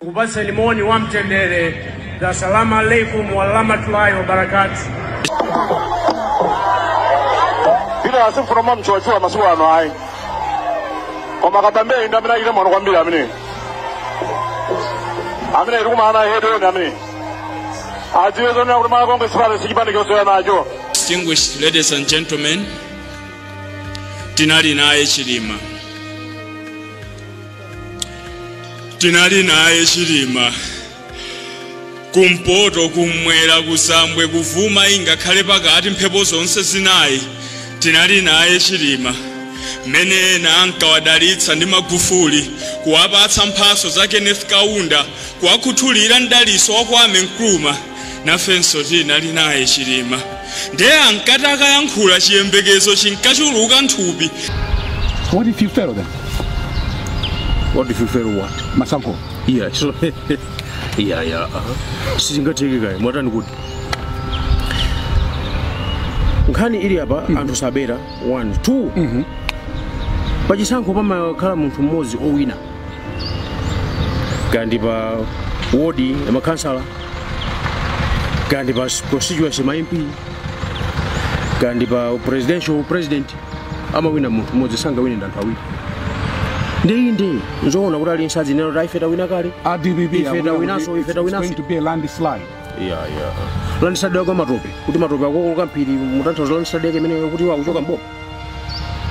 Kupatseni moni wa mtendere. Assalamu alaikum wa rahmatullahi wa barakatuh. Ila asifuna mamchochua masuwa ano ayi. Koma kabambe ndamina ile mwana kwambira amene. Amene ruma ana hedo na amene. Ajiwe zona kuti mwana konge sipale sikipande kyosera nacho. Distinguished ladies and gentlemen, tinali naye Chilima. Tinali naye Chilima. Kumpoto kumwera kusambwe kuvuma ingakhale pakati mphepo zonse zinayi. Tinali naye Chilima. Mene ena ankawadalitsa ndi Magufuli, kuwapatsa mphaso za Kenneth Kaunda, kuwakhuthulira mdaliso wa Kwame Nkrumah. Nafenso tinali naye Chilima. Ndiye ankati akayankhula chiyembekezo chinkachuluka nthupi. What if you fail then? What if you fail what? Masankho. Yeah, so yeah. Sizingatheke kaye, mwatani kuti. Nkhani ili apa anthu sabera 1 2. Pachisankho pamakhala munthu mmodzi owina. Kandi pa wodi ya makhansala, kandi pa constituency ma MP, kandi pa presidential president amawina munthu mmodzi, sangawine ndi anthu awiri. Ndi nzoona kuti ali nsadzi nero ife tawina kale. DPP ife tawinanso, ife it's tawinanso. going to be a landslide. Yeah. Landslide yako matope, kuti matope akokoloka mphiri mutanthauza landslide yake imene kuti wakuchoka mboma.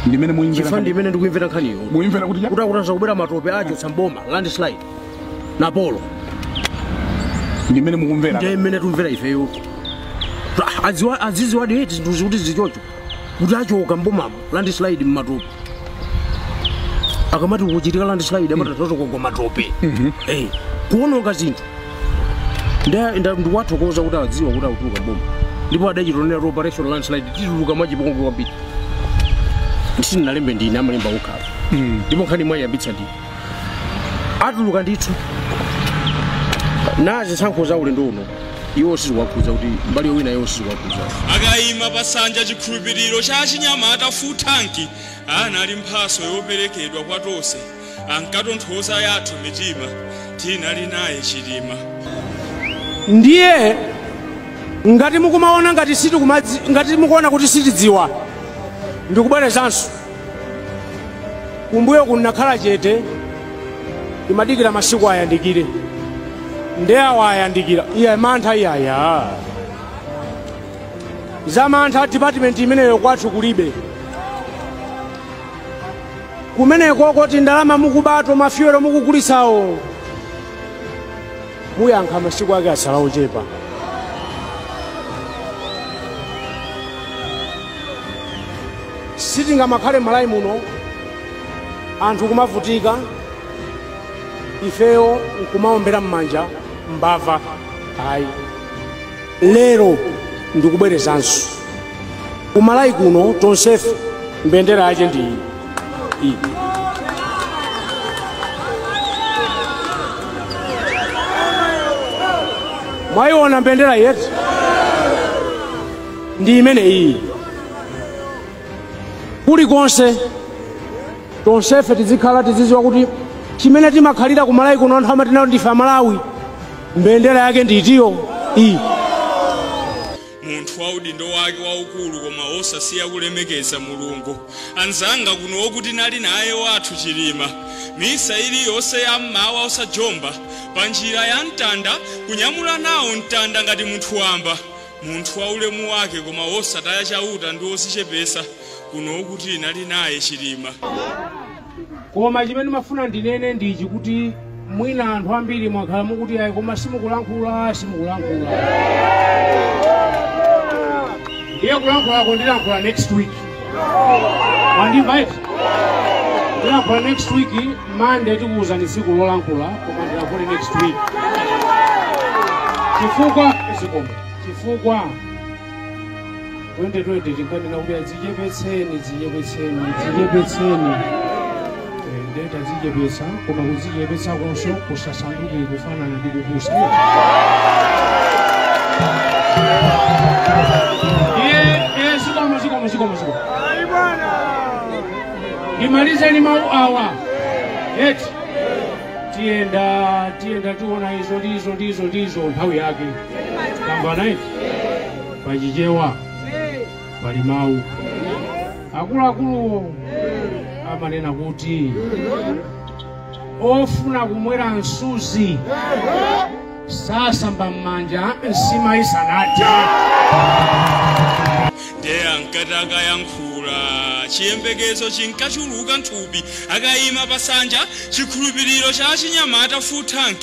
Ndimene muimvera. Chifukwa ndimene ndikuimvera nkhaniyo. Muimvera kuti kuti akutanthauza kubera matope achotsa mboma, landslide. Napolo. Ndimene mukumvera. Ndiye imene tumvera ifeyo. Aziziwa eti zinthu kuti zichocho. Kuti achoka mbomamo, landslide mmatope. Akamati kuchitika landslide amatanthauza kugwa matope. Kuononga zinthu. Ndiwathokoza kuti adziwa kuti akutuluka mboma. Ndipo adachitonera operation landslide tituluka mwachipongwe kwambiri. Sindinalembe ndine, amalemba okhala. Ndipo nkhani mwayiyambitsa ndine. Atuluka ndithu. Na zisankho za ulendo uno, iwo siziwakhudza kuti mbali yowina iwo siziwakhudza. Akayima pasanja chikhulupiriro cha chinyamata full tank, anali mphaso yoperekedwa kwa tonse. Ankatonthoza yathu mitima, tinali naye Chilima. Ndiye ngati mukumaona ngati sitikumadzi, ngati mukuona kuti sitidziwa, ndikubwerezanso. Kumbuyo kunakhala chete, imadikira masiku ayandikire. Ndiye awa ayandikira. Iye mantha iyaya. Za mantha department imeneyo kwathu kulibe. Kumeneko koti ndalama mukubato mafuelo mukugulisawo. Muyankha masiku ake asala ochepa. Sitingamakhale Malawi muno anthu kumavutika, ifeyo nkumaombera m'manja mbava. Ayi, lero ndikubwerezanso kumalawi kuno tonsefe mbendera yache ndi iyi. Mwayiona mbendera yetu ndi imene iyi. Kulikonse tonsefe tizikhala tizidziwa kuti chimene timakhalira kumalawi kuno anthu amati nawo ndife Amalawi, mbendera yake ndi itiyo iyi. Munthu wa udindo wake waukulu koma osasiya kulemekeza Mulungu. Anzanga kuno okuti nali naye wathu Chilima. Misa iliyonse ya mmawa osajomba pa njira ya mtanda, kunyamula nawo mtanda ngati munthu wamba. Munthu wa ulemu wake koma osataya chauta ndi osichepesa. Kuno okuti nali naye Chilima. Koma chimene mafuna ndinene ndichi kuti mwina anthu ambiri mwakhala mukuti ayi koma simukulankhula, simukulankhula. Ndiye kulankhulako ndilankhula next week. Mwandimva eti? Ndilankhula next week, Monday tikuwuzani tsiku lolankhula, koma ndilankhule next week. Chifukwa zikoma, chifukwa 2020 tinkanena kuti adzichepetseni, dzichepetseni, dzichepetseni. Ndeta dzichepetsa, koma kudzichepetsa konso kusasanduke kufanana ndi kupusa. Iye zikoma, zikoma, zikoma, zikoma. Ndimalizeni mawu awa. Eti. Tiyenda tiyenda tiona izo ndizo ndizo ndizo nthawi yake. Tamvana iti pachichewa pali mawu akuluakulu amanena kuti ofuna kumwera msuzi sasamba m'manja nsima isanathe. Ndiye ankati akayankhula chiyembekezo chinkachuluka nthupi, akayima pasanja chikhulupiriro cha chinyamata full tank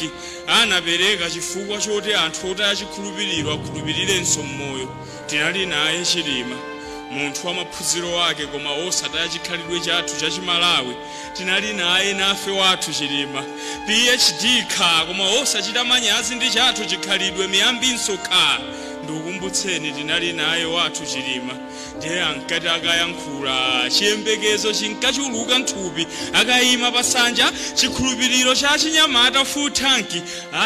anapereka chifukwa choti anthu otaya chikhulupiriro akhulupirirenso mmoyo. Tinali naye Chilima, munthu wa maphunziro ake koma osataya chikhalidwe chathu cha Chimalawi. Tinali naye nafe wathu Chilima, PhD kha koma osachita manyazi ndi chathu chikhalidwe miyambinso kha. Ndikukumbutseni tinali naye wathu Chilima. Ndiye ankati akayankhula chiyembekezo chinkachuluka nthupi, akayima pasanja chikhulupiriro cha chinyamata full tank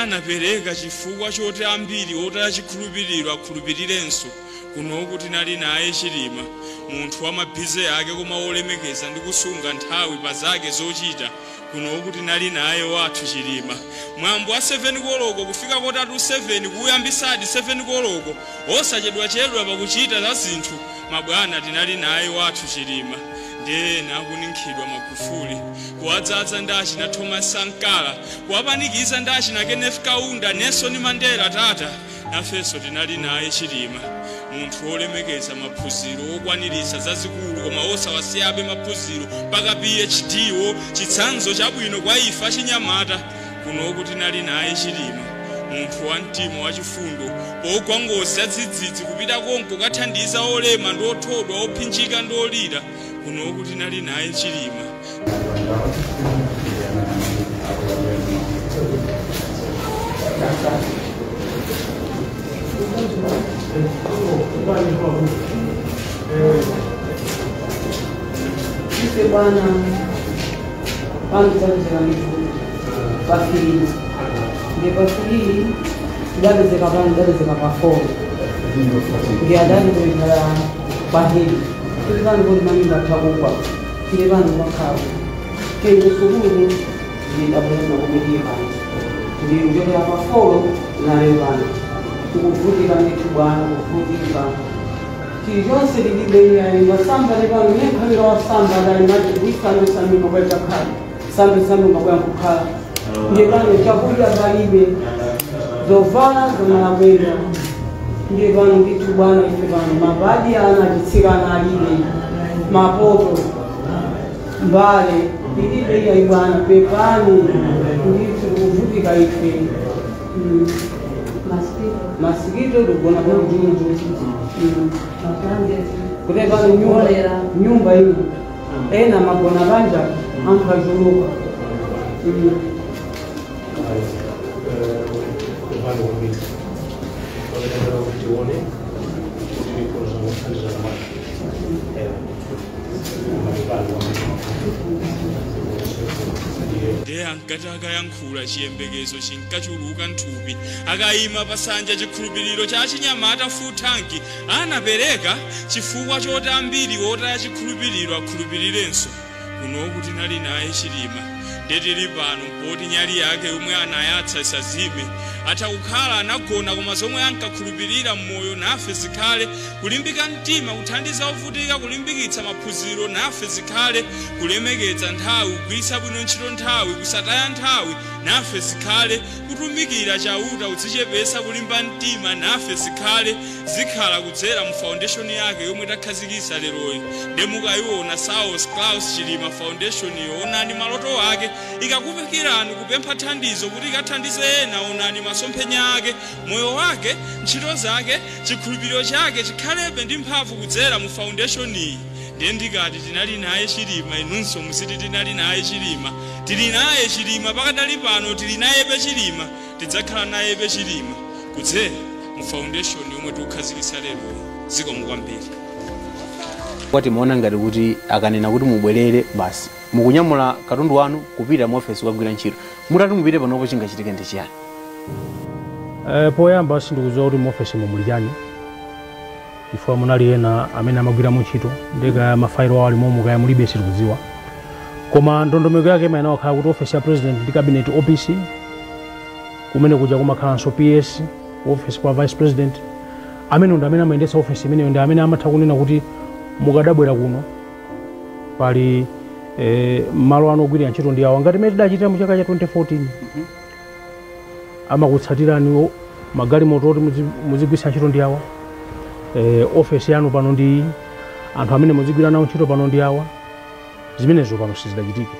anapereka chifukwa choti ambiri otaya chikhulupiriro akhulupirirenso. Kunoku tinali naye Chilima, munthu wa mabhize ake koma olemekeza ndi kusunga nthawi pa zake zochita. Kunoku tinali naye wathu Chilima, mwambo wa 7 koloko kufika kotatu 7 kuyambisadi 7 koloko osachedwachedwa pakuchita za zinthu. Mabwana tinali naye wathu Chilima. Ndiye nakuninkhidwa Magufuli, kuwadzadza ndi achina Thomas Sankara, kuwapanikiza ndi achina Kenneth Kaunda, Nelson Mandela tata. Nafenso tinali naye Chilima, munthu wolemekeza maphunziro okwanirisa zazikulu koma osawasiyabe maphunziro mpaka PhD wo, chitsanzo chabwino kwa ife achinyamata. Kunoku tinali naye Chilima, munthu wa mtima wachifundo, pogwa ngozi za dzidzidzi kupita konko kathandiza olema ndi othodwa, ophinjika ndi olira. Kunoku tinali naye Chilima. Ife bwana pano mifundo pafilili ndiye pafilili tidapezeka pano tidapezeka pa 4 ndiye adapezeka pahili tili pano kuti mamimba athakupa tili pano pakhapo tili kusukulu ndiye abweza kumetiye pano ndiye kuchokera pa 4 naleyo pano tikuvutika ndithu bwana kuvutika chilichonse lilibe masamba lepano nekhalira wasamba dali mati kuisambe sambe mabweta khala sambe sambe mabweta kukhala ndiye pano chakudya palibe zovala zomalakwera ndiye pano ndithu bwana ife pano mabadi ana achitsikana alibe mapoto mbale lilibe iyayi bwana pepani ndithu tikuvutika ife. Masikito tugona kwa mjunju kuti pano nyumba ino ena magona panja anthu achuluka. Ndiye ankati akayankhula chiyembekezo chinkachuluka nthupi, akayima pasanja chikhulupiriro cha chinyamata full tank anapereka chifukwa choti ambiri otaya chikhulupiriro akhulupirirenso. Kunoku tinali naye Chilima. Ndetili pano poti nyali yake yomwe anayatsa isazime, atha kukhala anagona koma zomwe ankakhulupirira mmoyo nafe zikhale, kulimbika mtima kuthandiza ovutika, kulimbikitsa maphunziro nafe zikhale, kulemekeza nthawi, kugwiritsa bwino ntchito nthawi, kusataya nthawi nafe zikhale, kutumikira Chauta, kudzichepetsa, kulimba mtima nafe zikhale, zikhala kudzera mu foundation yake yomwe takhazikitsa leroyi. Ndemukayiona Saulos Klaus Chilima Foundation iyo, onani maloto ake ikakupekirani kupempha thandizo kuti ikathandize ena, onani masomphenya ake, moyo wake, ntchito zake, chikhulupiriro chake chikhalebe ndi mphamvu kudzera mu foundation iyi. Ndiye ndikati tinali naye Chilima, inunso muziti tinali naye Chilima, tili naye Chilima pakadali pano, tili nayebe Chilima, tidzakhala nayebe Chilima kudzera mu foundation yomwe tikukhazikitsa lero. Zikomo kwambiri. Kwati muona ngati kuti akanena kuti mubwerere basi mukunyamula katundu wanu kupita mu office kukagwira ntchito, mutati mupite panopo chingachitike ndi chiyani? Poyamba sindikudziwa kuti mu office muli chani, chifukwa munali ena amene amagwira ntchito ndeka mafailo awo alimomo kaya mulibe sindikudziwa. Koma ndondomeko yake imayenera kukhala kuti office ya president ndi cabinet OPC, kumene kuja kumakhalanso PS, office kwa vice president, amene ndi amene amayendetsa office imeneyo, ndi amene amatha kunena kuti mukadabwera kuno pali malo ano ogwirira ntchito ndi awa, ngati imene tidachitira mu chaka cha 2014. Amakutsatirani magalimoto oti muzigwiritsa ntchito ndi awa, office yanu pano ndi iyi, anthu amene muzigwira nawo ntchito pano ndi awa. Zimenezo pano sizidachitike.